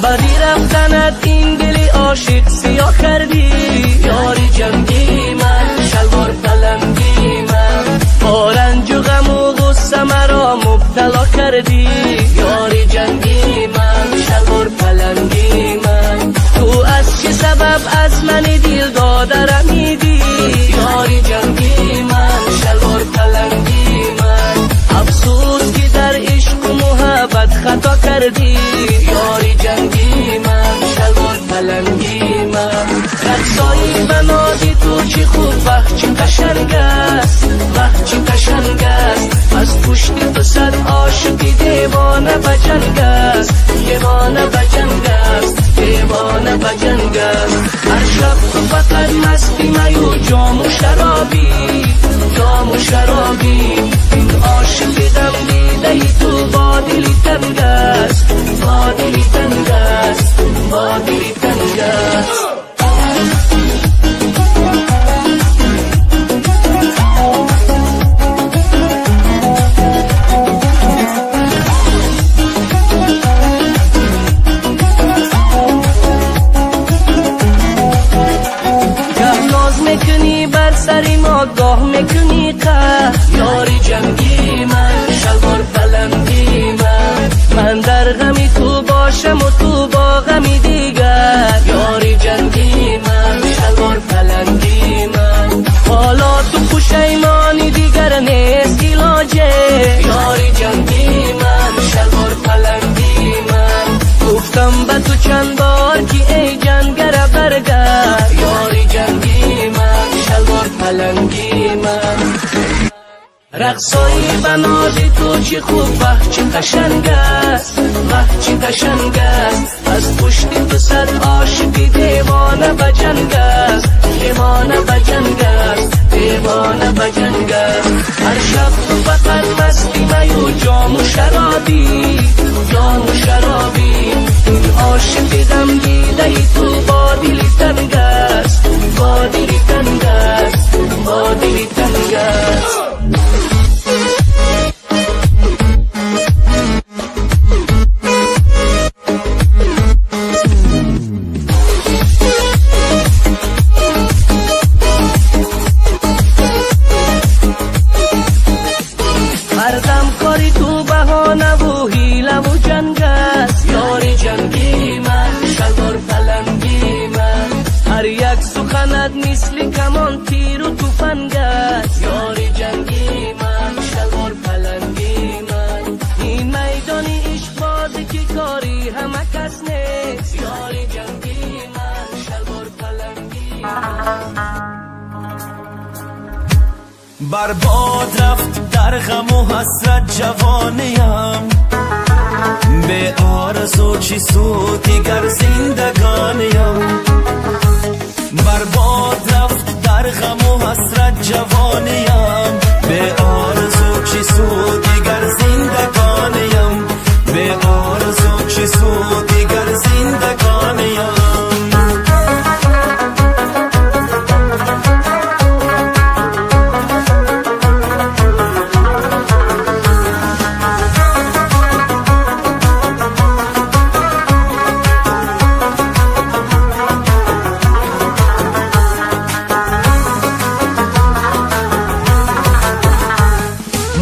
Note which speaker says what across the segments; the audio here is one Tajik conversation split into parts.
Speaker 1: Баъди рафтанат ин дили ошиқ сиёҳ кардӣ. Ёри ҷангӣ ман, шалвор палангӣ ман, бо ранҷу ғаму ғусса маро мубтало кардӣ. Ёри ҷангӣ ман, шалвор палангӣ ман, ту аз чӣ сабаб аз мани дил дода рамидӣ? Ёри ҷангӣ ман, шалвор палангӣ ман, афсӯс ки дар ишқу муҳаббат хато кардӣ. Ёри ҷангӣ ман, шалвор палангӣ ман, рақсои ба нози ту чӣ хуб, ваҳ чӣ қашанг аст, ваҳ чӣ қашанг аст. Аз пушти ту сад ошиқи девона ба ҷанг аст, девона ба ҷанг аст, девона ба ҷанг аст. Ҳар шаб ту фақат масти маю ҷому шаробӣ, ҷому шаробӣ. Ин ошиқи ғам дидаи ту бо дили танг аст, бо дили танг аст, бо дили танг аст. Гаҳ ноз мекунӣ бар сари мо, гоҳ мекунӣ қаҳр. Ёри ҷангӣ ман, шалвор палангӣ ман, ман дар ғами ту бошаму ту бо ғами дигар. Ёри ҷангӣ ман, шалвор палангӣ ман, ҳоло ту пушаймонӣ, дигар нест илоҷе. Ёри ҷангӣ ман, шалвор палангӣ ман, гуфтам ба ту чанд бор ки эй ҷангара баргард. Ёри ҷангӣ ман, шалвор палангӣ ман, рақсои ба нози ту чӣ хуб, ваҳ чӣ қашанг аст, ваҳ чӣ қашанг аст. Аз пушти ту сад ошиқи девона ба ҷанг аст, девона ба ҷанг аст, девона ба ҷанг аст. Ҳар шаб ту фақат масти маю ҷому шаробӣ, ҷому шаробӣ. Ин ошиқи ғам дидаи ту бо дили танг аст, бо дили танг аст, бо дили танг аст. Ҳардам кори ту баҳонаву ҳилаву ҷанг аст. Ёри ҷангӣ ман, шалвор палангӣ ман, ҳар як суханат мисли камон, тиру туфанг аст. Ёри ҷангӣ ман, шалвор палангӣ ман, ин майдони ишқбозе ки кори ҳама кас нест. Ёри ҷангӣ ман, шалвор палангӣ ман.
Speaker 2: Барбод рафт дар ғаму ҳасрат ҷавониям, бе орзу чӣ суд дигар зиндагониям. Барбод рафт дар ғаму ҳасрат ҷавониям, бе орзу чӣ суд дигар зиндагониям, бе орзу чӣ суд дигар зиндагониям.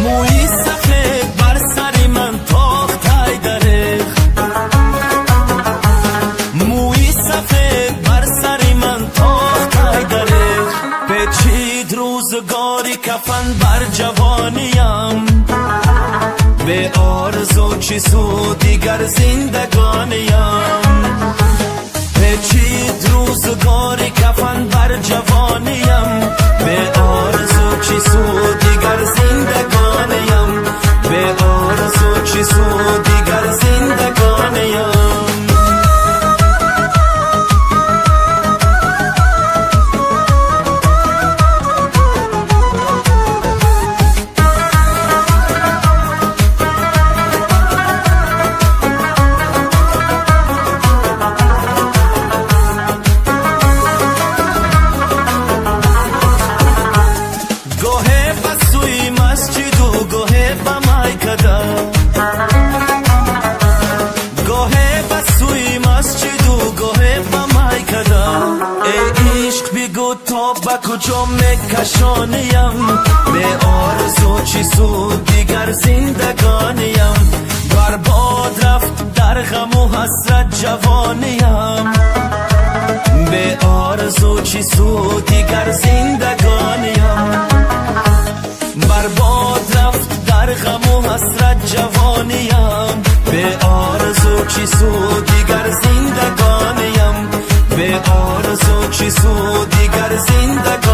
Speaker 2: Мӯи сафед бар сари ман тохтай дарех, мӯи сафед бар сари ман тохтай дарех. Печид рӯзгори кафан бар ҷавониям, бе орзу чӣ суд дигар зиндагониям. Печид рӯзгори кафан бар ҷавониям, бе орзу чӣ суд дигар зиндагониям, бе орзу чӣ суд дигар зиндагониям. Куҷо мекашонем? Бе орзу чӣ суд дигар зиндагонем? Барбод рафт дар ғаму ҳасрат ҷавонем. Бе орзу чӣ суд дигар зиндагонем? Барбод рафт дар ғаму ҳасрат ҷавонем. Бе орзу чӣ суд дигар зиндагонем? Бе орзу чӣ суд дигар зиндагонем?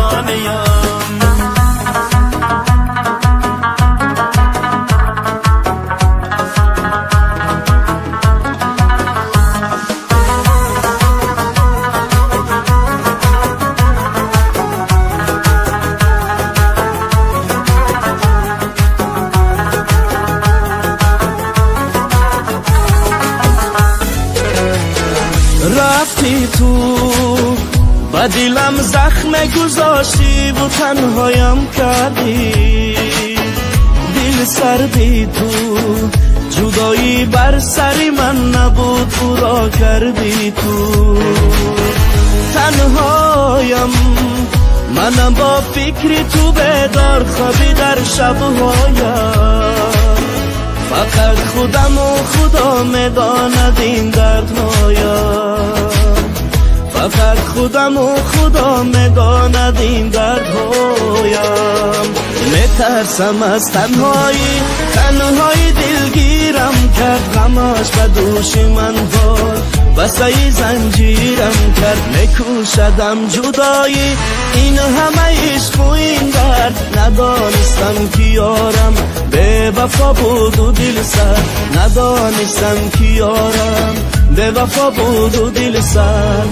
Speaker 1: Рафти ту ба дилам захм гузоштиву танҳоям кардӣ. Дилсарди ту ҷудоӣ бар сари ман набуд, ӯро кардӣ ту. Танҳоям манам бо фикри ту бедор хобӣ дар шабҳоям. Фақат худаму Худо медонад ин дардҳоям. Фақат худаму Худо медонад ин дардҳоям. Метарсам аз танҳоӣ, танҳоӣ дилгирам кард, ғамаш ба дӯши ман бор басаи занҷирам кард. Мекӯшадам ҷудоӣ, ин ҳама ишқу ин дард, надонистам ки ёрам бевафо буду дилсар. Надонистам ки ёрам бевафо буду дилсар.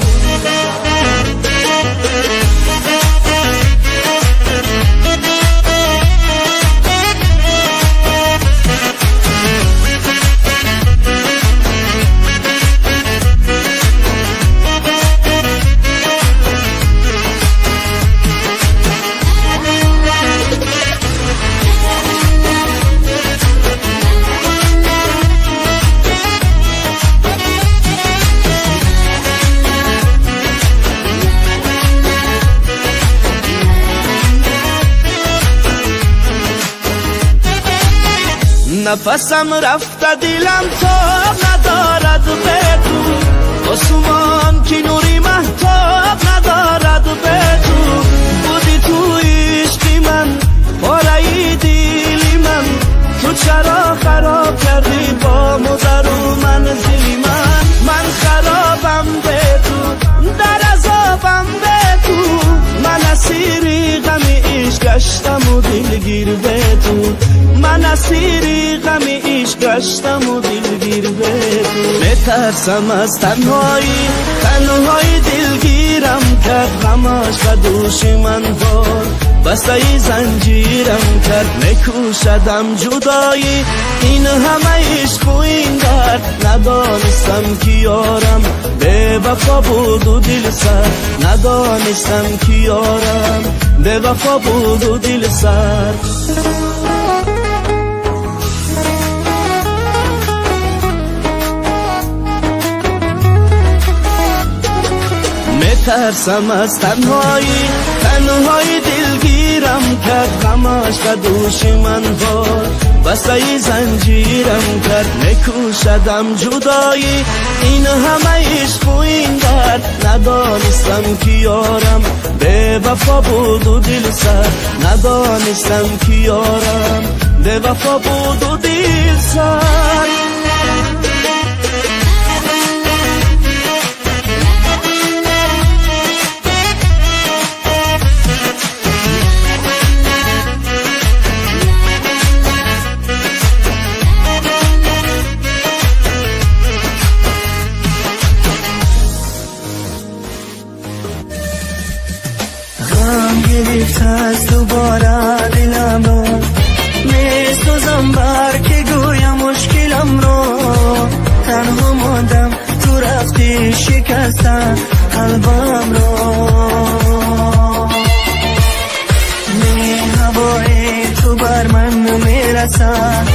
Speaker 1: Нафасам рафта, дилам тоб надорад бе ту. Осмон ки нури маҳтоб надорад бе ту. Буди ту ишқи ман, пораи дили ман, ту чаро хароб кардӣ бому дару манзили ман? Ман харобам бе ту, дар азобам бе ту, ман асири ғами ишқ гаштаму дилгир бе ту. Ман асири ғами ишқ гаштаму дилгир бе ту. Метарсам аз танҳоӣ, танҳоӣ дилгирам кард, ғамаш ба дӯши ман бор басаи занҷирам кард. Мекӯшадам ҷудоӣ, ин ҳама ишқу ин дард, надонистам ки ёрам бевафо буду дилсар. Надонистам ки ёрам бевафо буду дилсар. Метарсам аз танҳоӣ, танҳоӣ дилгирам кард, ғамаш ба дӯши ман бор басаи занҷирам кард. Мекӯшадам ҷудоӣ, ин ҳама ишқу ин дард, надонистам ки ёрам бевафо буду дилсар. Надонистам ки ёрам бевафо буду дилсар.
Speaker 3: Ғам гирифт аз дубора диламро, месӯзам бар ки гӯям мушкиламро. Танҳо мондам, ту рафтӣ, шикаста қалбамро. Меҳавои ту бар ман мерасад,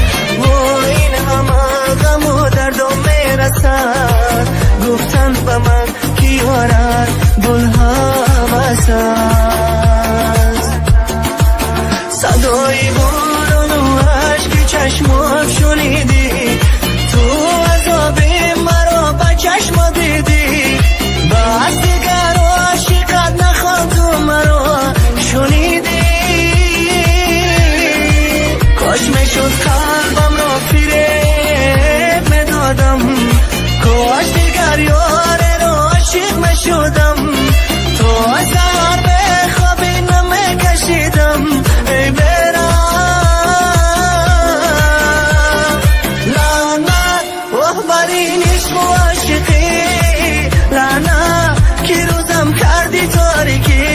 Speaker 3: вой, ин ҳама ғаму дардо мерасад. Гуфтан ба ман ки ёрад булҳавасад. Кош дигар ёреро ошиқ мешудам, то аз саҳар бехобӣ намекашидам. Эй бераҳм, лаънат, оҳ, бар ин ишқу ошиқӣ, лаънат, ки рӯзам кардӣ торикӣ,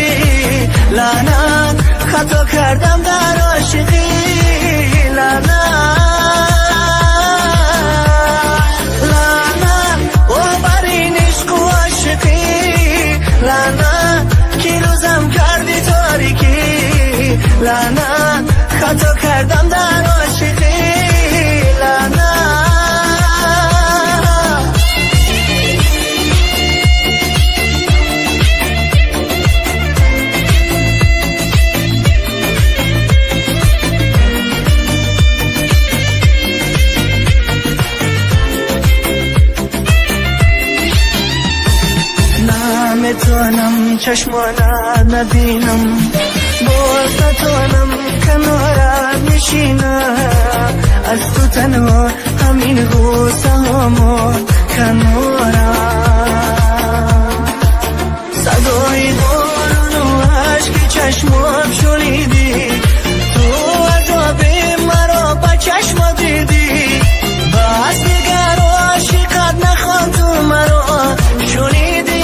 Speaker 3: лаънат, хато кардам дар ошиқӣ, лаънат, лаънат, оҳ, бар ин ишқу ошиқӣ, лаънат, ки рӯзам кардӣ торикӣ, лаънат, хато кардам дар ошиқӣ, лаънат. Наметавонам чашмонат набинам, боз натонам канорат нишинам, аз ту танҳо ҳамин ғуссаҳомо канорам. Садои борону ашки чашмон шунидӣ, ту азоби маро ба чашмо дидӣ, бас дигар ошиқат нахон, ту маро шунидӣ.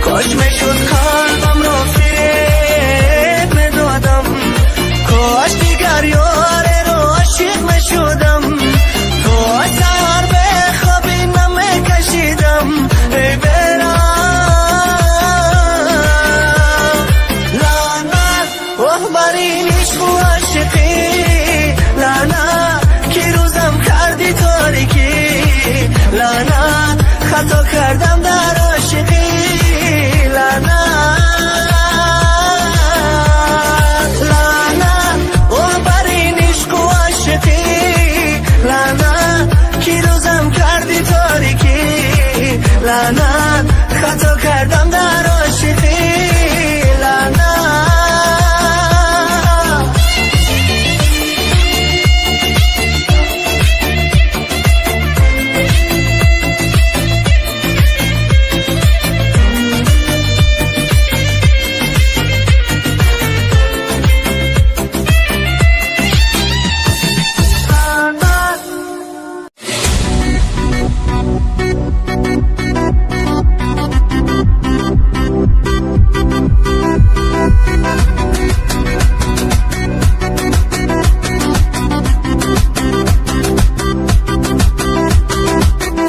Speaker 3: Кош мешуд қалбамро фиреб медодам, кош дигар ёреро ошиқ мешудам, то аз саҳар бехобӣ намекашидам. Эй бераҳм, лаънат, оҳ, бар ин ишқу ошиқӣ, лаънат, ки рӯзам кардӣ торикӣ, лаънат, хато кардам дар ошиқӣ, лаънат, лаънат, оҳ, бар ин ишқу ошиқӣ, лаънат, ки рӯзам кардӣ торикӣ, лаънат, хато кардам дар ошиқӣ, лаънат.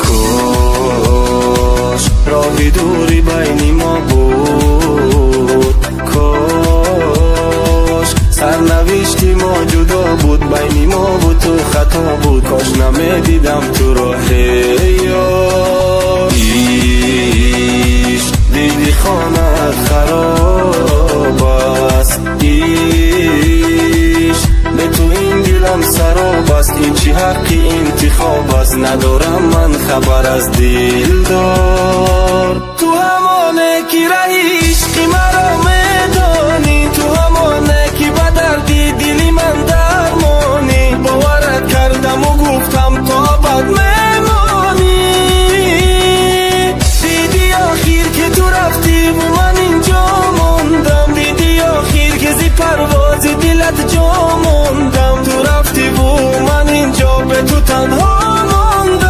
Speaker 2: Кош роҳи дури байни мо буд, кош сарнавишти мо ҷудо буд, байни мову ту хато буд, кош намедидам туро, ҳей ёр. Ишқ, диди хонаат хароб аст, ишқ, бе ту ин дилам сароб аст, ин чӣ ҳаққи интихоб аст, надорам ман хабар аз дилдор. Ту ҳамоне ки раҳи ишқи маро медонӣ, ту ҳамоне ки ба дарди дили ман дармонӣ, боварат кардаму гуфтам то абад мемонӣ. Диди охир ки ту рафтиву ман инҷо мондам, диди охир ки зи парвози дилат ҷо мондам, ту рафтиву ман инҷо бе ту танҳо мондам.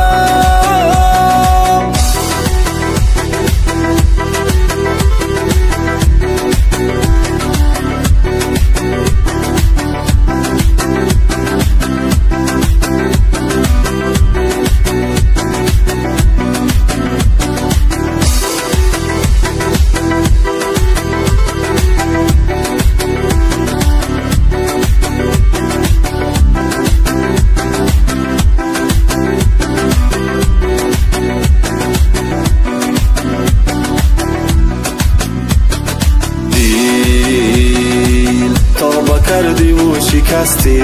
Speaker 2: Дил тоба кардиву шикастӣ,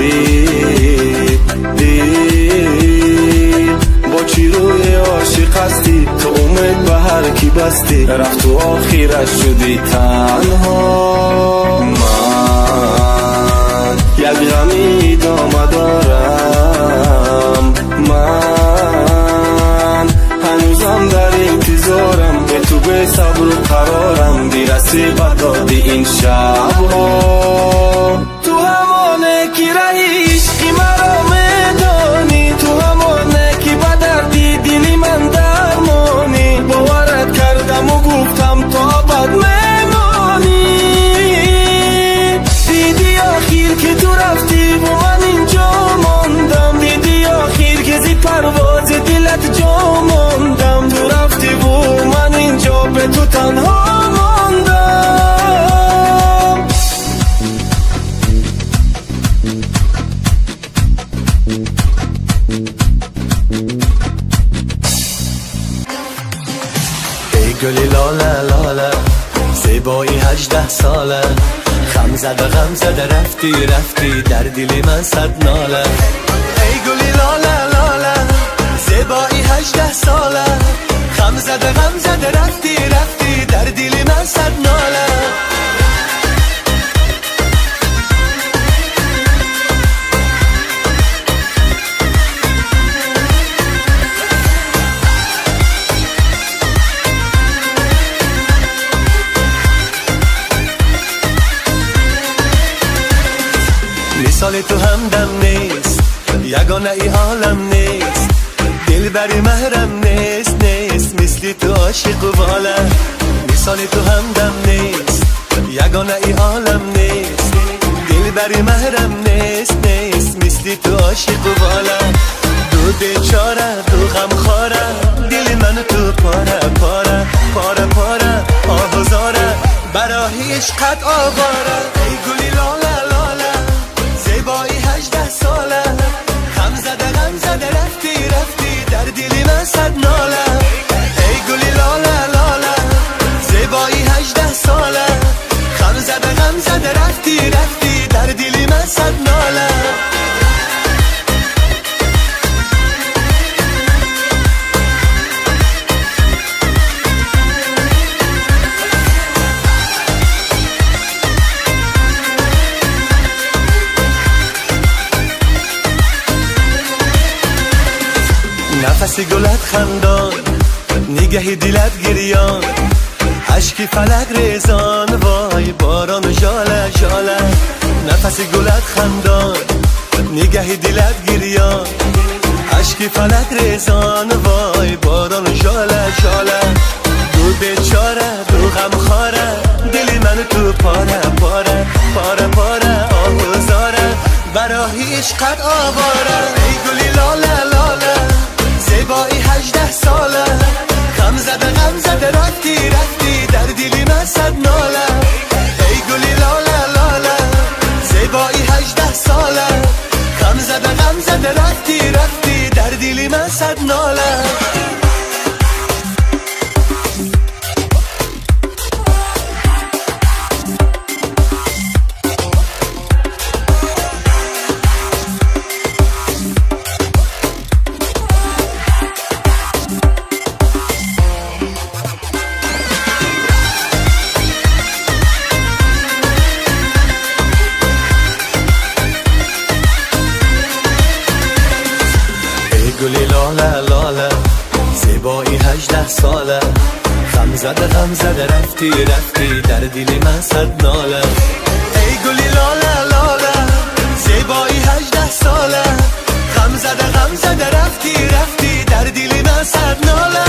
Speaker 2: дил бо чӣ рӯе ошиқ ҳастӣ, ту умед ба ҳар кӣ бастӣ, рафту охираш шудӣ танҳо. Ман як ғами идома дорам, ман. Сабру қарорам бираси ба доди ин шабҳо. Ту ҳамоне ки раҳи ишқи маро медонӣ, ту ҳамоне ки ба дарди дили ман дармонӣ. Боварат кардаму гуфтам, то абад мемонӣ. Диди охир ки ту рафтиву ман инҷо мондам. Диди охир ки зи парвози дилат ҷо мондам. Ту рафтиву ман инҷо бе ту танҳо мондам.
Speaker 3: Эй гули лола, лола, зебои 18 сола, хам зада, ғам зада рафтӣ, рафтӣ, дар дили ман сад нола. Эй гули лола, лола, зебои 18 сола, хам зада, ғам зада рафтӣ, рафтӣ, дар дили ман сад нола. Мисоли ту ҳамдам нест, ягонаи олам нест, дилбари маҳрам нест, нест мисли ту ошиқу вола. Мисоли ту ҳамдам нест, ягонаи олам нест, дилбари маҳрам нест, нест мисли ту ошиқу вола. Ду бечора, ду ғамхора, дили ману ту пора пора, пора пора, оҳу зора, барои ишқат овора. Эй гули лола, лола, зебои 18 сола, хам зада, ғам зада рафтӣ, рафтӣ, дар дили ман сад нола. Эй гули лола, лола, зебои 18 сола, хам зада, ғам зада рафтӣ, рафтӣ, дар дили ман сад нола. Нафаси гулат хандон, нигаҳи дилат гирён, ашки фалак резон, вой борону жола, жола. Нафаси гулат хандон, нигаҳи дилат гирён, ашки фалак резон, вой борону жола, жола. Ду бечора, ду ғамхора, дили ману ту пора пора, пора пора, оҳу зора, барои ишқат овора. Эй гули лола, лола, зебои 18 сола, хам зада, ғам зада рафтӣ, рафтӣ, дар дили ман сад нола. Эй гули лола, лола, зебои 18 сола, хам зада, ғам зада рафтӣ, рафтӣ, дар дили ман сад нола. Эй гули лола, лола, зебои 18 сола, хам зада, ғам зада рафтӣ, рафтӣ, дар дили ман сад нола. Эй гули лола, лола, зебои 18 сола, хам зада, ғам зада рафтӣ, рафтӣ, дар дили ман сад нола.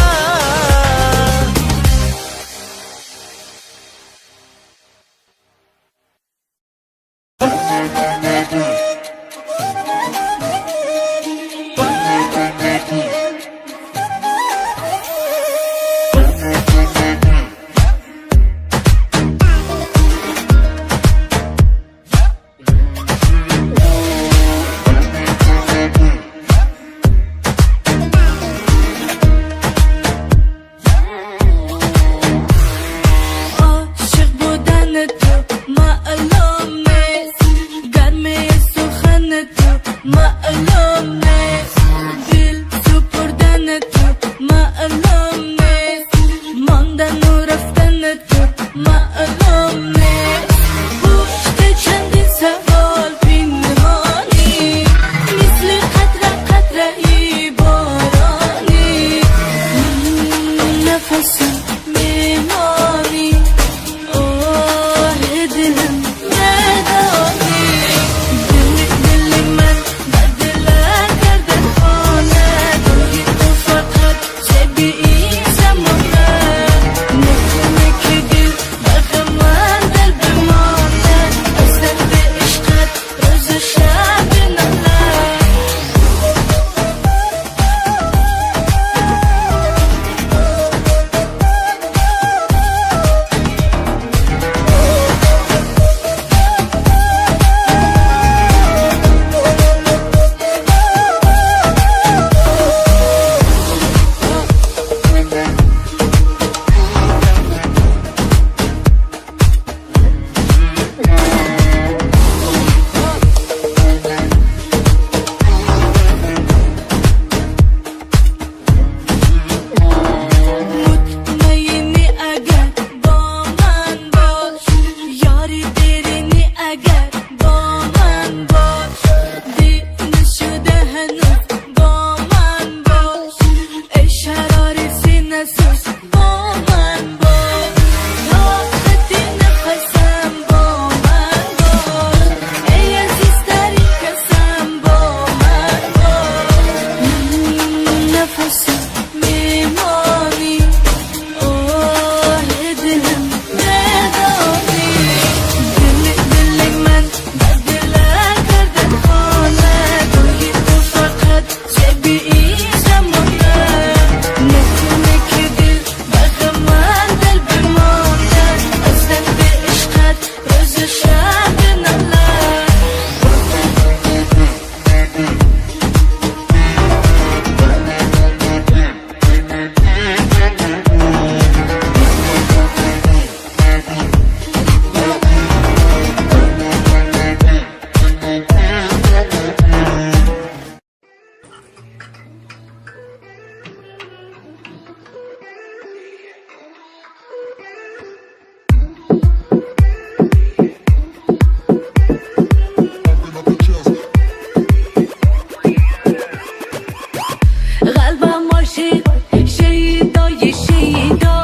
Speaker 4: قلبم عاشق شیدای شیدا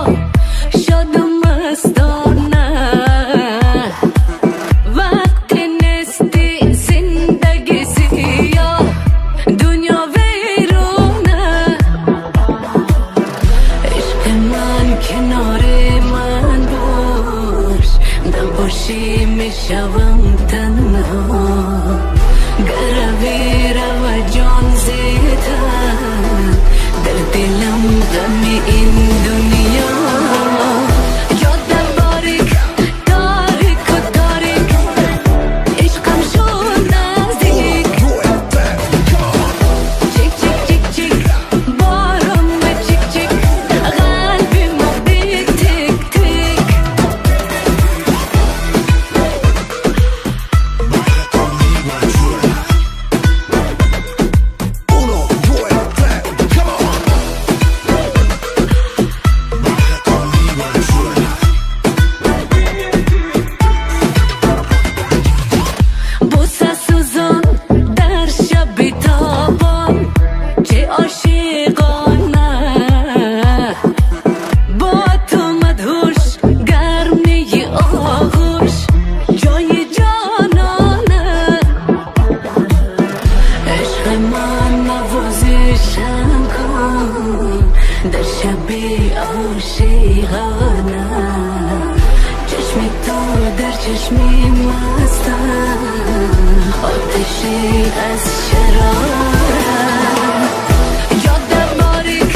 Speaker 4: شاد و مستانه. وقتی نیستی زندگی سیاه، دنیا ویرونه. عشق من کنار من باش، نباشی میشوم تنها. گروی رو جان زیتن، در دلم غم این دنیا. جاده باریک تاریک و تاریک، عشقم شد نزدیک. چیک چیک چیک چیک بارم به چیک چیک، قلبی مبدی تیک تیک.
Speaker 2: Uno, due, tre, come on! Baila conmigo, chula.
Speaker 4: بوسه سوزان در شب تابان، چه عاشقانه. با تو مدهوش گرمی آغوش، جای جانانه. عشق من نوازشم کن در شب عاشقانه. چشم تو در چشمی مستم، آتشی از شراره. جاده باریک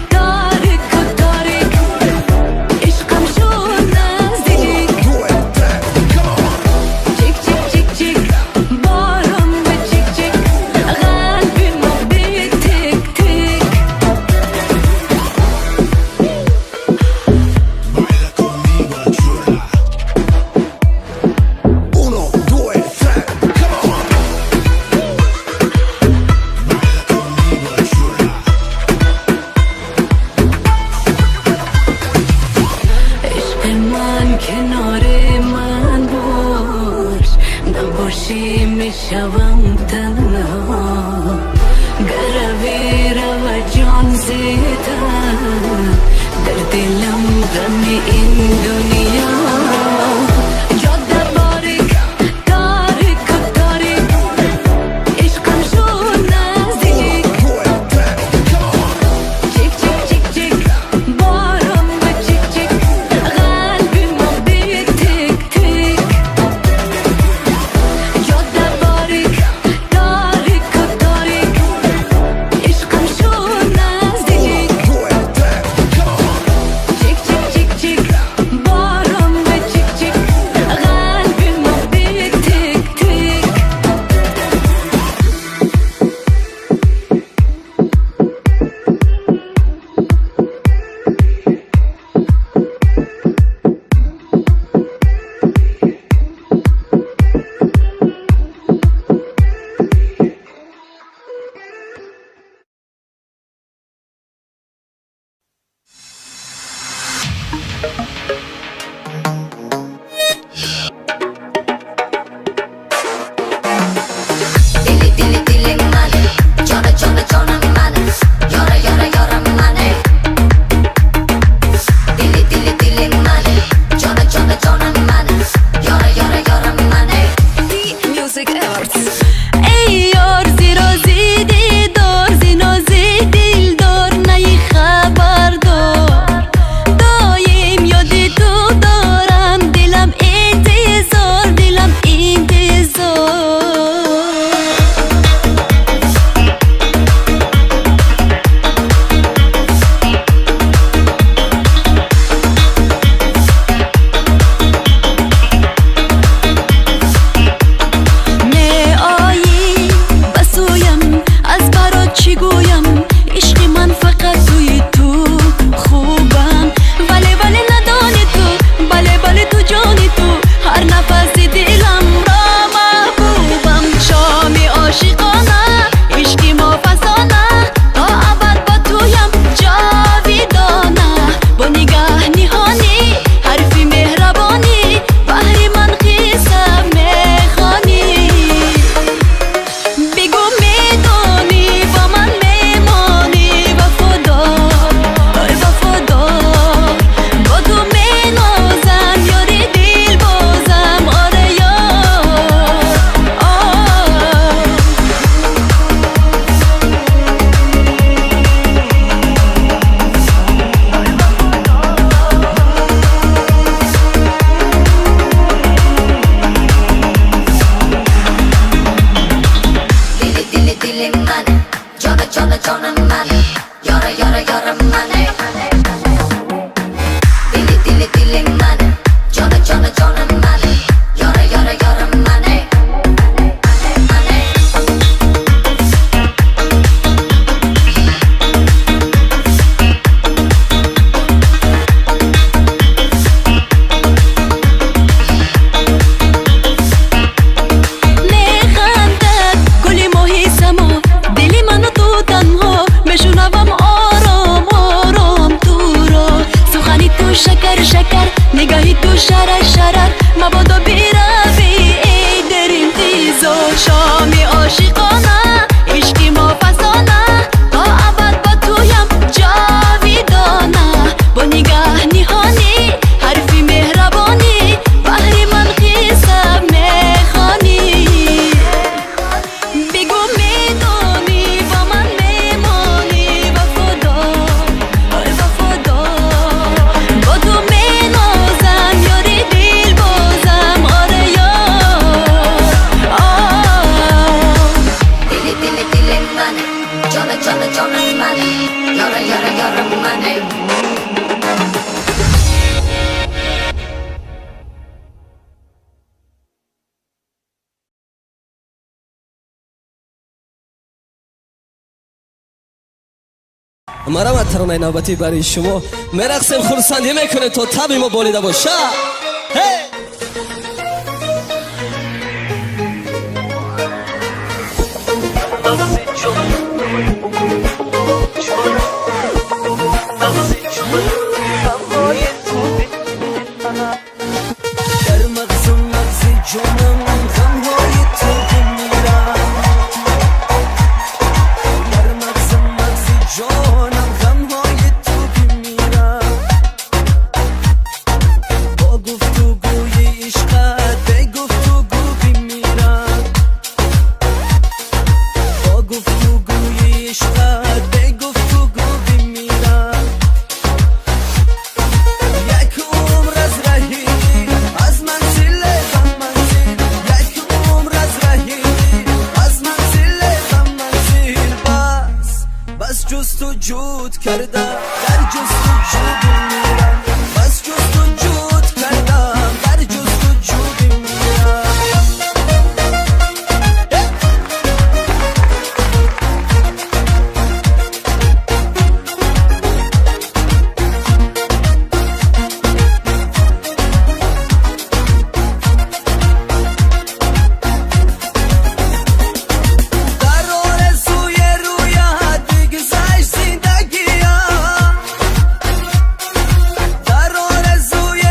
Speaker 4: تاریک و تاریک، عشقم شد نزدیک.
Speaker 2: Due, tre, come on!
Speaker 4: چیک چیک چیک چیک بارم به چیک چیک، قلبی مبدی تیک تیک.
Speaker 2: Baila conmigo, chula. Uno, due, tre, come on! Baila conmigo, chula.
Speaker 4: عشق من کنار من باش، نباشی میشوم تنها. گروی رو جان زیتن، در دلم غم این دنیا. جاده باریک تاریک و تاریک، عشقم شد نزدیک.
Speaker 2: Due, tre, come on!
Speaker 4: چیک چیک چیک چیک بارم به چیک چیک، قلبی مبدی تیک تیک. جاده باریک تاریک و تاریک، عشقم شد نزدیک.
Speaker 2: Due, tre, come on!
Speaker 4: چیک چیک چیک چیک
Speaker 1: Марамат, таронаи навбатӣ барои шумо. Мерақсем, хурсандӣ мекунем, то таби мо болида боша. Ҳей!
Speaker 5: Дар мағзу мағзи ҷонам ғамҳои ту бимирам. Дар мағзу мағзи ҷонам ғамҳои ту бимирам. Бо гуфтугӯи ишқат бегуфтугӯ бимирам. Бо гуфтугӯи ишқат бегуфтугӯ бимирам. Як умр аз раҳӣ аз манзил ба манзил, як умр аз раҳӣ аз манзил ба манзил, бас бас ҷустуҷӯт кардам, дар ҷустуҷӯ бимирам. Бас ҷустуҷӯт кардам, дар ҷустуҷӯ бимирам. Дар орзуи рӯят бигзашт зиндагиям. Дар орзуи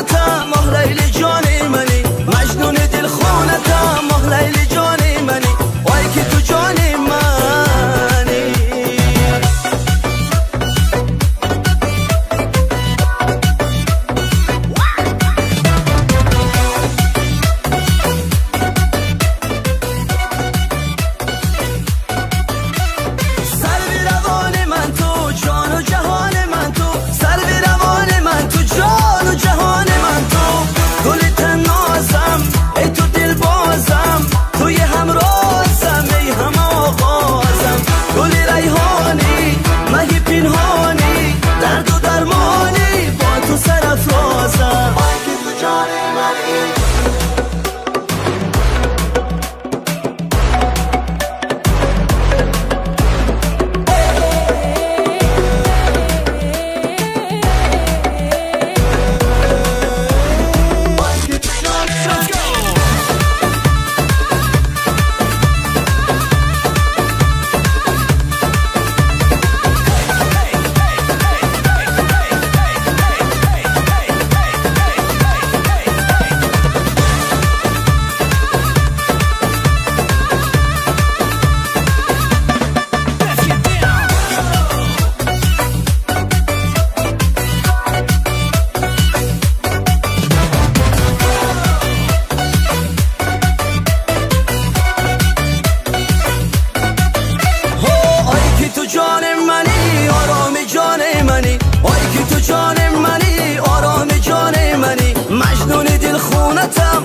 Speaker 5: خونتم آه لیلی جان منی مجنون دل خونتم آه لیلی جان منی وای که تو جان منی. سرو روان من تو جان و جهان من تو، سرو روان من تو جان و جهان من تو، گل تنازم ای تو دل بازم، توی همرازم ای هم آغازم، گل ریحانی مهی پنهانی، درد و درمانی با تو سرافرازم، آی که تو جان منی.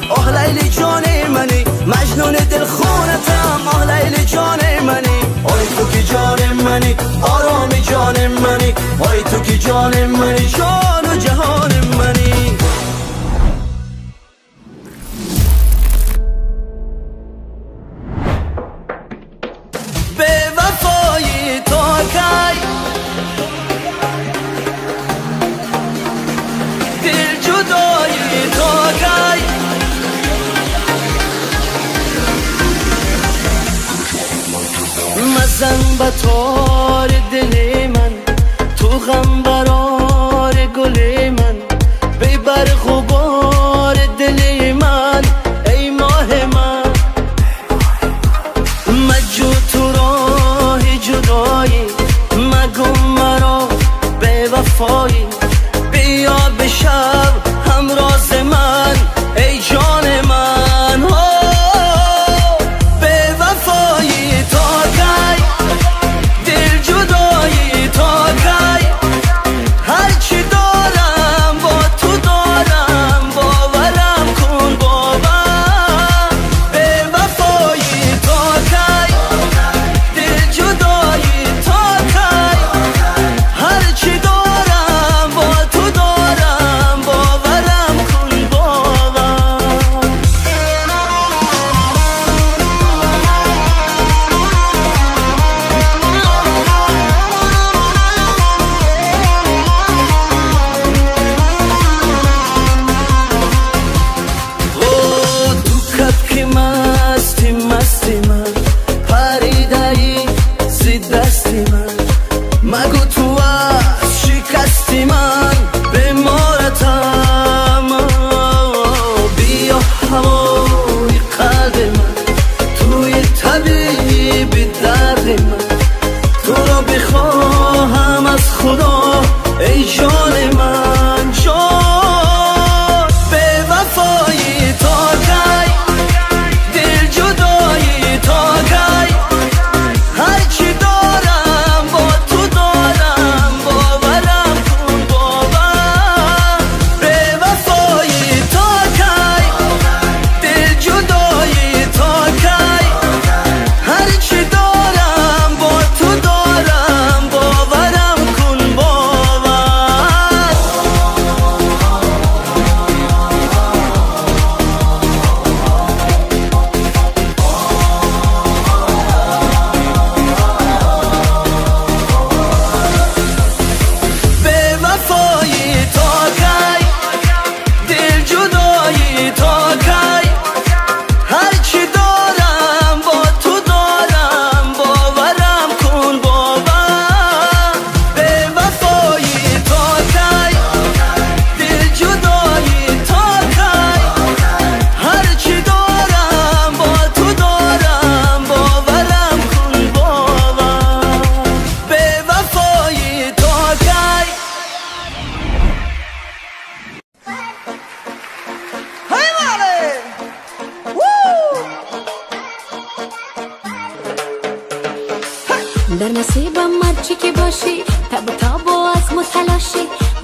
Speaker 5: آه لیلی جان منی مجنون دل خونتم آه لیلی جان منی، آی تو که جان منی آرام جان منی، آی تو که جان منی جان و جهان منی. به وفای تا کی دل جدایی تا کی، مزن به تار دل من تو غم برار گل من، ببر غبار دل من ای ماه من، مجو تو راه جدایی مگو مرا به وفایی، بیا بشو همراز من ای جان من. به وفایی تا کی دل جدایی تا کی، هرچی دارم با تو دارم باورم کن باور. به وفایی تا کی دل جدایی تا کی، هرچی دارم با تو دارم باورم کن باور. تو کبک مستی مستی من پریده‌ای زی دستی من، مگو تو از شکستی من بمارتم، بیا هوای قلب من توی طبیب درد من، تو را بخواهم از خدا ای جان من جان. به وفایی تا کی دل جدایی تا کی، هرچی دارم با تو دارم باورم کن باور. به وفایی تا کی دل جدایی تا کی، هرچی دارم با تو دارم باورم کن باور.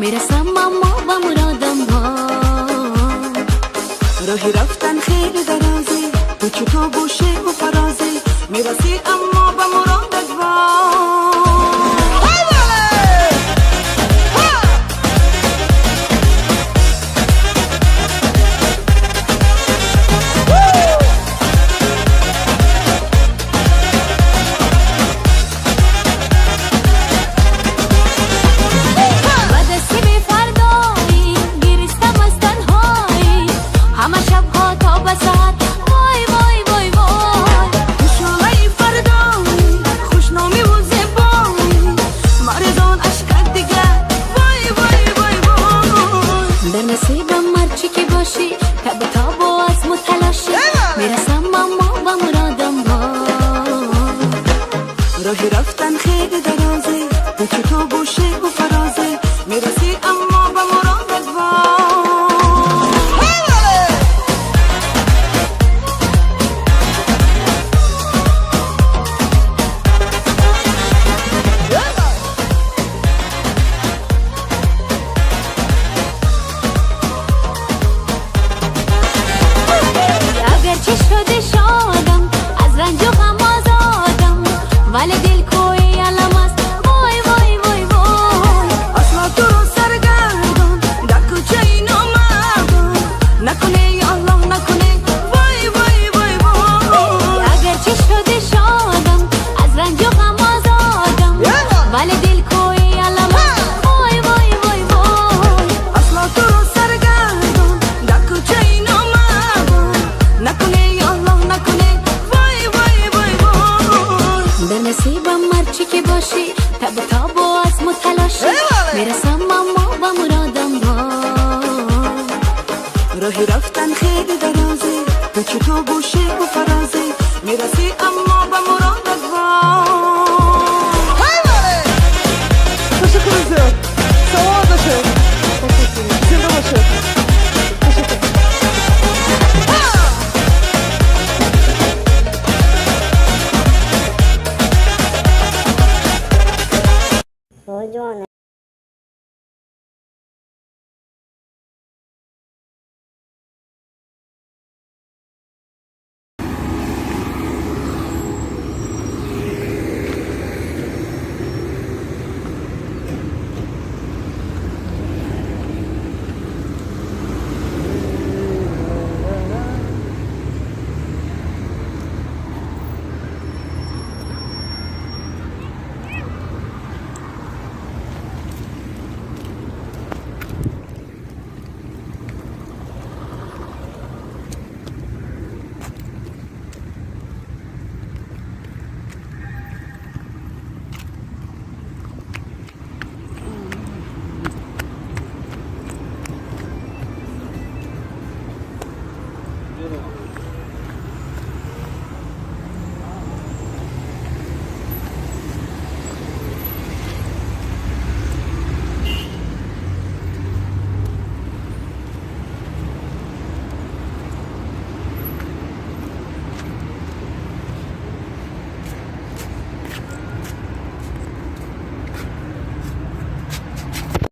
Speaker 4: Мерасам аммо ба муродам вой.
Speaker 5: Роҳи рафтан хеле дарозе, печу тобу шебу фарозе, мерасӣ аммо ба муродат вой.
Speaker 4: Ба дасти бефардоӣ гиристам аз танҳоӣ, ҳама шабҳо то ба саҳар вой вой вой вой.
Speaker 5: Ту шӯълаи фардоӣ, хушномиву зебоӣ, маризон ашкат дигар вой вой вой вой.
Speaker 4: Дар насибам ҳарчӣ ки бошӣ, табу тобу азму талошӣ, мерасам аммо ба муродам вой.
Speaker 5: Роҳи рафтан хеле дарозе, печу тобу шебу фарозе, мерасӣ аммо ба муродат вой.
Speaker 4: Агарчи шуда шодам, аз ранҷу ғам озодам, вале дил кӯи алам аст вой вой вой вой.
Speaker 5: Асло туро саргардон дар кӯчаи номардон накунӣ, Аллоҳ накунӣ, вой вой вой вой.
Speaker 4: Агарчи шуда шодам, аз ранҷу ғам озодам, вале дил кӯи алам аст вой вой вой вой.
Speaker 5: Асло туро саргардон дар кӯчаи номардон накунӣ, Аллоҳ накунӣ, вой вой вой вой.
Speaker 4: Дар насибам ҳарчӣ ки бошӣ, табу тобу азму талошӣ, мерасам аммо ба муродам вой.
Speaker 5: Роҳи рафтан хеле дарозе, печу тобу шебу фарозе, мерасӣ аммо